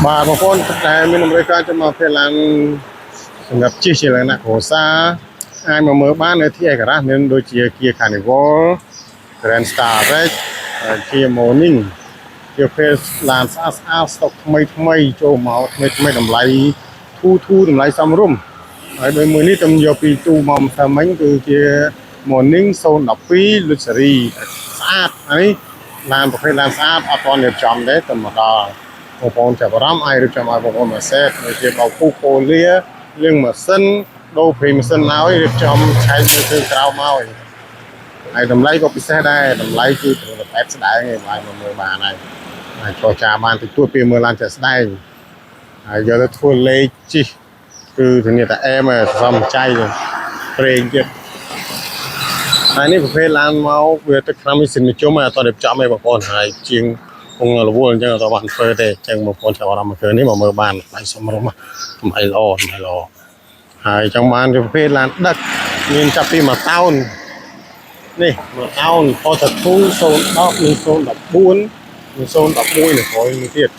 បាទបងប្អូនដែលមានតម្រូវការចូលមកពេលឡានសម្រាប់ជិះជាលក្ខណៈគ្រួសារអាចមកមើលបាននៅទីឯការ៉ាស់មានដូចជា Kia Carnival, Grand Starex, Kia Morning ជាពេលឡានស្អាតស្អាតស្តុកថ្មីថ្មីចូលមកថ្មីថ្មីតម្លៃធូរធូរតម្លៃសមរម្យហើយដោយមួយនេះខ្ញុំយកពីទូមកម្សិលមិញគឺជា Morning 012 Luxury ស្អាតហើយឡានប្រភេទឡានស្អាតអត់ទាន់រៀបចំទេតែមកដល់បងប្អូនចាប់អារម្មណ៍អាចរៀបចំឲ្យបងប្អូនមកសេតដូចជាបោកពូកូលាលាងម៉ាស៊ីនដូរប្រេងម៉ាស៊ីនឲ្យរៀបចំឆែកមើលធ្វើក្រៅមកឲ្យហើយតម្លៃក៏ពិសេសដែរតម្លៃគឺត្រឹមតែបែបស្ដើងឯងអាចមកមើលបានហើយអាចចរចាបានតិចតួចពីមើលឡានជាក់ស្ដែងហើយយកទៅធ្វើលេខជិះគឺធានាថាអែមហើយសំចៃប្រេងទៀត ហើយនេះប្រភេទឡានមកវាទឹកឆ្នាំមីស៊ីនមជុំហើយអត់រៀបចំទេបងប្អូនហើយជាងពងរវល់អញ្ចឹងអត់បានធ្វើទេអញ្ចឹងបងប្អូនចាប់អារម្មណ៍មកឃើញនេះមកមើលបានតម្លៃសមរម្យតម្លៃល្អតម្លៃល្អហើយចង់បានប្រភេទឡានដឹកមានចាប់ពី1តោននេះ1តោន Fortwo 010មាន014មាន011នៅក្រោយមួយទៀត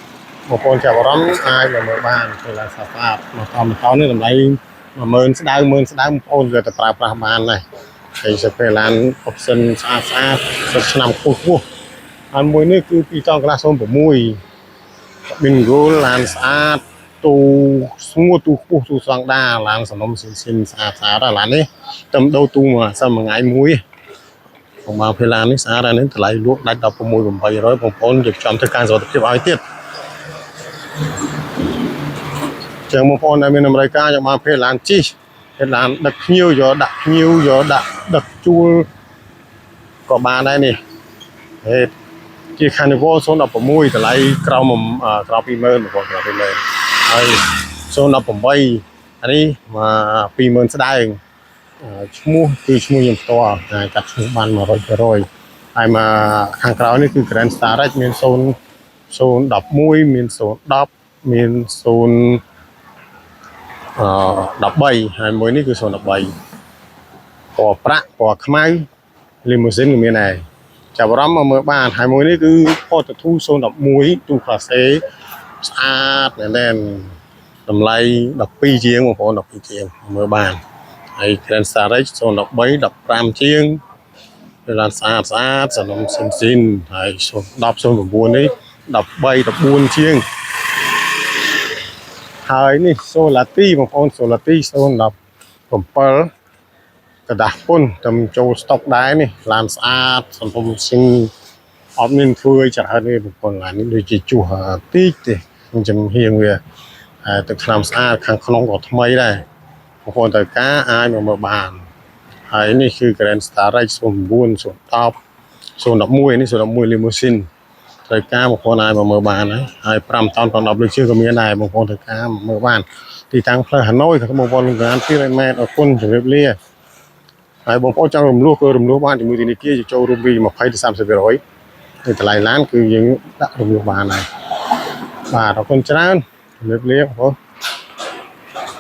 បងប្អូនចាប់អារម្មណ៍អាចមកមើលបានគឺឡានស្អាតៗមកត1តោននេះតម្លៃ10000ស្ដើង10000ស្ដើងបងប្អូនយកទៅប្រើប្រាស់បានដែរ ហើយទៅពេលឡាន option ស្អាតស្អាតសិតឆ្នាំខ្ពស់ខ្ពស់ហើយមួយនេះគឺ2តង់កន្លះ06 Bingo ឡានស្អាតទូស្ងួតទូខ្ពស់ទូស្តង់ដាឡានសំណុំស៊ីនស៊ីនស្អាតស្អាតឡាននេះតែដូរទូមកសិនមួយថ្ងៃមួយបងមកពេលឡាននេះស្អាតហើយនេះតម្លៃលក់ដាច់16,800បងប្អូនរៀបចំធ្វើការសុខភាពឲ្យទៀតចឹងបងប្អូនដែលមានតម្រូវការចង់បានពេលឡានជិះពេលឡានដឹកភ្ញៀវយកដាក់ភ្ញៀវយកដាក់ដឹកជួល ក៏បានដែរនេះហេតុជា Carnival 016តម្លៃក្រោមក្រោម20000បងប្អូនក្រោម20000ហើយ018អានេះមក20000ស្ដើងឈ្មោះគឺឈ្មោះខ្ញុំផ្ទាល់តែកាត់ឈ្មោះបាន100%ហើយមកខាងក្រោយនេះគឺ Grand Starex មាន0 011មាន010មាន0អឺ13ហើយមួយនេះគឺ013ពណ៌ប្រាក់ពណ៌ខ្មៅ limousine ក៏មានដែរចាប់អារម្មណ៍មកមើលបានហើយមួយនេះគឺ Fortwo 011ទូ classe ស្អាតមែនទែនតម្លៃ12ជាងបងប្អូន12ជាងមើលបានហើយ Grand Starex 013 15ជាងឡានស្អាតស្អាតសំណុំស៊ីនស៊ីនហើយ010 09នេះ13 14ជាងហើយនេះ Solati បងប្អូន Solati 017 กระดาษពុនតែចូលស្តុកដែរនេះឡានស្អាតសង្គមស៊ីងអត់មានធ្វើឲ្យច្រើនទេបងប្អូនឡាននេះដូចជាជួសតិចទេខ្ញុំចំហៀងវាហើយទឹកថ្នាំស្អាតខាងក្នុងក៏ថ្មីដែរបងប្អូនត្រូវការអាចមកមើលបានហើយនេះគឺ Grand Starex 09 010 011នេះ011 Limousine ត្រូវការបងប្អូនអាចមកមើលបានហើយហើយ5តោន10លើកជាងក៏មានដែរបងប្អូនត្រូវការមកមើលបានទីតាំងផ្លូវហាណូយក្នុងបងប្អូនលំកាន200ម៉ែត្រអរគុណជម្រាបលា ហើយបងប្អូនចង់រំលោះក៏រំលោះបានជាមួយធនាគារចូលរួមពី20ទៅ30%ហើយតម្លៃឡានគឺយើងដាក់រំលោះបានដែរបាទអរគុណច្រើនជម្រាបលាបងប្អូន។